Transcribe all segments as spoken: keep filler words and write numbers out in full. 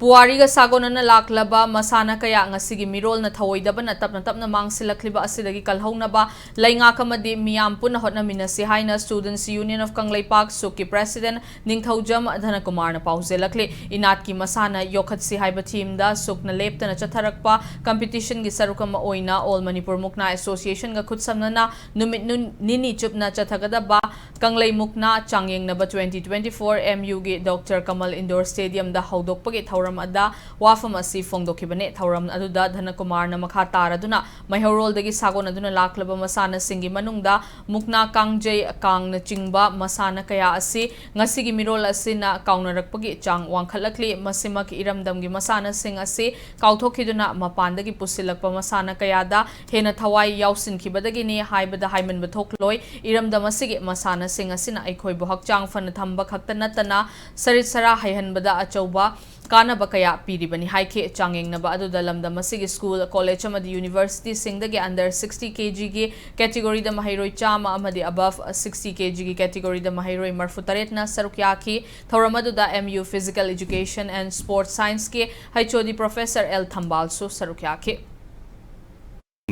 ꯄꯨꯋꯥꯔꯤꯒ ꯁꯥꯒꯣꯟꯅꯅ ꯂꯥꯛꯂꯕ ꯃꯁꯥꯟꯅ ꯀꯌꯥ ꯉꯁꯤꯒꯤ ꯃꯤꯔꯣꯜꯅ ꯊꯧꯑꯣꯏꯗꯕꯅ ꯇꯞꯅ ꯇꯞꯅ ꯃꯥꯡꯁꯤꯜꯂꯛꯂꯤꯕ ꯑꯁꯤꯗꯒꯤ ꯀꯜꯍꯧꯅꯕ ꯂꯩꯉꯥꯛ ꯑꯃꯗꯤ ꯃꯤꯌꯥꯝ ꯄꯨꯟꯅ ꯍꯣꯠꯅꯃꯤꯟꯅꯁꯤ ꯍꯥꯏꯅ Students' Union of Kangleipak, ꯁꯨꯛꯀꯤ President ꯅꯤꯡꯊꯧꯖꯝ ꯙꯅꯀꯨꯃꯥꯔꯅ ꯄꯥꯎꯖꯦꯜꯂꯛꯂꯤ꯫ ꯏꯅꯥꯠꯀꯤ ꯃꯁꯥꯟꯅ ꯌꯣꯛꯈꯠꯁꯤ ꯍꯥꯏꯕ theme ꯗ ꯁꯨꯛꯅ ꯂꯦꯞꯇꯅ ꯆꯠꯊꯔꯛꯄ competition ꯒꯤ ꯁꯔꯨꯛ ꯑꯃ ꯑꯣꯏꯅ All Manipur Mukna Association ꯒ ꯈꯨꯠꯁꯝꯅꯅ ꯅꯨꯃꯤꯠ ꯅꯨ-, ꯅꯤꯅꯤ ꯆꯨꯞꯅ ꯆꯠꯊꯒꯗꯕ ꯀꯪꯂꯩ ꯃꯨꯛꯅꯥ ꯆꯥꯡꯌꯦꯡꯅꯕ twenty twenty-four M U ꯒꯤ Doctor Kamal Indoor Stadium ꯗ ꯍꯧꯗꯣꯛꯄꯒꯤ ꯊꯧꯔꯝ ꯑꯗ ꯋꯥꯐꯝ ꯑꯁꯤ ꯐꯣꯡꯗꯣꯛꯈꯤꯕꯅꯤ꯫ ꯊꯧꯔꯝ ꯑꯗꯨꯗ ꯙꯅꯀꯨꯃꯥꯔꯅ ꯃꯈꯥ ꯇꯥꯔꯗꯨꯅ ꯃꯩꯍꯧꯔꯣꯜꯗꯒꯤ ꯁꯥꯒꯣꯟꯅꯗꯨꯅ ꯂꯥꯛꯂꯕ ꯃꯁꯥꯟꯅꯁꯤꯡꯒꯤ ꯃꯅꯨꯡꯗ ꯃꯨꯛꯅꯥ, ꯀꯥꯡꯖꯩ, ꯀꯥꯡꯅꯆꯤꯡꯕ ꯃꯁꯥꯟꯅ ꯀꯌꯥ ꯑꯁꯤ ꯉꯁꯤꯒꯤ ꯃꯤꯔꯣꯜ ꯑꯁꯤꯅ ꯀꯥꯎꯅꯔꯛꯄꯒꯤ ꯆꯥꯡ ꯋꯥꯡꯈꯠꯂꯛꯂꯤ꯫ ꯃꯁꯤꯃꯛ ꯏꯔꯝꯗꯝꯒꯤ ꯃꯁꯥꯟꯅꯁꯤꯡ ꯑꯁꯤ ꯀꯥꯎꯊꯣꯛꯈꯤꯗꯨꯅ ꯃꯄꯥꯟꯗꯒꯤ ꯄꯨꯁꯤꯜꯂꯛꯄ ꯃꯁꯥꯟꯅ ꯀꯌꯥꯗ ꯍꯦꯟꯅ ꯊꯋꯥꯏ ꯌꯥꯎꯁꯤꯟꯈꯤꯕꯗꯒꯤꯅꯤ ꯍꯥꯏꯕꯗ ꯍꯥꯏꯃꯟꯕ ꯊꯣꯛꯂꯣꯏ꯫ ꯏꯔꯝꯗꯝ ꯑꯁꯤꯒꯤ ꯃꯁꯥꯟꯅꯁꯤꯡ ꯑꯁꯤꯅ ꯑꯩꯈꯣꯏꯕꯨ ꯍꯛꯆꯥꯡ ꯐꯅ ꯊꯝꯕ ꯈꯛꯇ ꯅꯠꯇꯅ ꯁꯔꯤꯠ ꯁꯔꯥ ꯍꯩꯍꯟꯕꯗ ꯑꯆꯧꯕ ꯀꯥꯟꯅꯕ ꯀꯌꯥ ꯄꯤꯔꯤꯕꯅꯤ ꯍꯥꯏꯈꯤ꯫ ꯆꯥꯡꯌꯦꯡꯅꯕ ꯑꯗꯨꯗ ꯂꯝꯗꯝ ꯑꯁꯤꯒꯤ school, college ꯑꯃꯗꯤ university ꯁꯤꯡꯗꯒꯤ under sixty K G ꯒꯤ category ꯗ ꯃꯍꯩꯔꯣꯏ ꯆꯥꯝꯃ ꯑꯃꯗꯤ above sixty K G ꯒꯤ category ꯗ ꯃꯍꯩꯔꯣꯏ ꯃꯔꯐꯨ ꯇꯔꯦꯠꯅ ꯁꯔꯨꯛ ꯌꯥꯈꯤ꯫ ꯊꯧꯔꯝ ꯑꯗꯨꯗ M U Physical Education and Sports Science ꯀꯤ H O D Professor L ꯊꯝꯕꯥꯜꯁꯨ ꯁꯔꯨꯛ ꯌꯥꯈꯤ꯫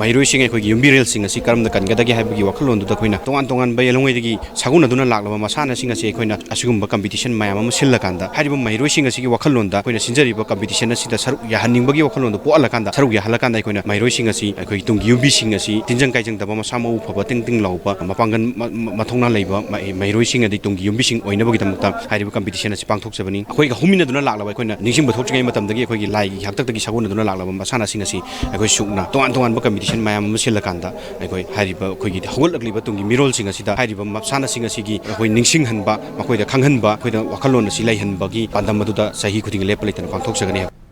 ꯃꯍꯩꯔꯣꯏꯁꯤꯡ ꯑꯩꯈꯣꯏꯒꯤ ꯌꯨꯝꯕꯤꯔꯦꯜꯁꯤꯡ ꯑꯁꯤ ꯀꯔꯝꯅ ꯀꯟꯒꯗꯒꯦ ꯍꯥꯏꯕꯒꯤ ꯋꯥꯈꯜꯂꯣꯟꯗꯨꯗ ꯑꯩꯈꯣꯏꯅ ꯇꯣꯉꯥꯟ ꯇꯣꯉꯥꯟꯕ ꯌꯦꯜꯍꯧꯉꯩꯗꯒꯤ ꯁꯥꯒꯣꯟꯅꯗꯨꯅ ꯂꯥꯛꯂꯕ ꯃꯁꯥꯟꯅꯁꯤꯡ ꯑꯁꯤ ꯑꯩꯈꯣꯏꯅ ꯑꯁꯤꯒꯨꯝꯕ competition ꯃꯌꯥꯝ ꯑꯃ ꯁꯤꯜꯂꯀꯥꯟꯗ ꯍꯥꯏꯔꯤꯕ ꯃꯍꯩꯔꯣꯏꯁꯤꯡ ꯑꯁꯤꯒꯤ ꯋꯥꯈꯜꯂꯣꯟꯗ ꯑꯩꯈꯣꯏꯅ ꯁꯤꯟꯖꯔꯤꯕ competition ꯑꯁꯤꯗ ꯁꯔꯨꯛ ꯌꯥꯍꯟꯅꯤꯡꯕꯒꯤ ꯋꯥꯈꯜꯂꯣꯟꯗꯨ ꯄꯣꯛꯍꯜꯂꯀꯥꯟꯗ, ꯁꯔꯨꯛ ꯌꯥꯍꯜꯂꯀꯥꯟꯗ ꯑꯩꯈꯣꯏꯅ ꯃꯍꯩꯔꯣꯏꯁꯤꯡ ꯑꯁꯤ ꯑꯩꯈꯣꯏꯒꯤ ꯇꯨꯡꯒꯤ ꯌꯨꯝꯕꯤꯁꯤꯡ ꯑꯁꯤ ꯇꯤꯟꯖꯪ ꯀꯥꯏꯖꯪꯗꯕ, ꯃꯁꯥ ꯃꯎ ꯐꯕ, ꯇꯤꯡ ꯇꯤꯡ ꯂꯥꯎꯕ, ꯃꯄꯥꯡꯒꯜ ꯃ-, ꯃ-, ꯃꯊꯧꯅꯥ ꯂꯩꯕ ꯃꯍꯩ-, ꯃꯍꯩꯔꯣꯏꯁꯤꯡ ꯑꯗꯩ ꯇꯨꯡꯒꯤ ꯌꯨꯝꯕꯤꯁꯤꯡ ꯑꯣꯏꯅꯕꯒꯤꯗꯃꯛꯇ ꯍꯥꯏꯔꯤꯕ competition ꯑꯁꯤ ꯄꯥꯡꯊꯣꯛꯆꯕꯅꯤ꯫ ꯑꯩꯈꯣꯏꯒ ꯍꯧꯃꯤꯟꯅꯗꯨꯅ ꯂꯥꯛꯂꯕ, ꯑꯩꯈꯣꯏꯅ ꯅꯤꯡꯁꯤꯡꯕ ꯊꯣꯛꯇ꯭ꯔꯤꯉꯩ ꯃꯇꯝꯗꯒꯤ ꯑꯩꯈꯣꯏꯒꯤ ꯂꯥꯏꯒꯤ ꯍꯥꯛꯇꯛꯇꯒꯤ ꯁꯥꯒꯣꯟꯅꯗꯨꯅ ꯂꯥꯛꯂꯕ ꯃꯁꯥꯟꯅꯁꯤꯡ ꯑꯁꯤ ꯑꯩꯈꯣꯏ ꯁꯨꯛꯅ ꯇꯣꯉꯥꯟ ꯇꯣꯉꯥꯟꯕ competition ꯃꯌꯥꯝ ꯑꯃ ꯁꯤꯜꯂꯀꯥꯟꯗ ꯑꯩꯈꯣꯏ ꯍꯥꯏꯔꯤꯕ ꯑꯩꯈꯣꯏꯒꯤ ꯍꯧꯒꯠꯂꯛꯂꯤꯕ ꯇꯨꯡꯒꯤ ꯃꯤꯔꯣꯜꯁꯤꯡ ꯑꯁꯤꯗ ꯍꯥꯏꯔꯤꯕ ꯃꯁꯥꯟꯅꯁꯤꯡ ꯑꯁꯤꯒꯤ ꯑꯩꯈꯣꯏ ꯅꯤꯡꯁꯤꯡꯍꯟꯕ, ꯃꯈꯣꯏꯗ ꯈꯪꯍꯟꯕ, ꯑꯩꯈꯣꯏꯗ ꯋꯥꯈꯜꯂꯣꯟ ꯑꯁꯤ ꯂꯩꯍꯟꯕꯒꯤ ꯄꯥꯟꯗꯝ ꯑꯗꯨꯗ ꯆꯍꯤ ꯈꯨꯗꯤꯡꯒꯤ ꯂꯦꯞꯄ ꯂꯩꯇꯅ ꯄꯥꯡꯊꯣꯛꯆꯒꯅꯤ ꯍꯥꯏꯕ꯫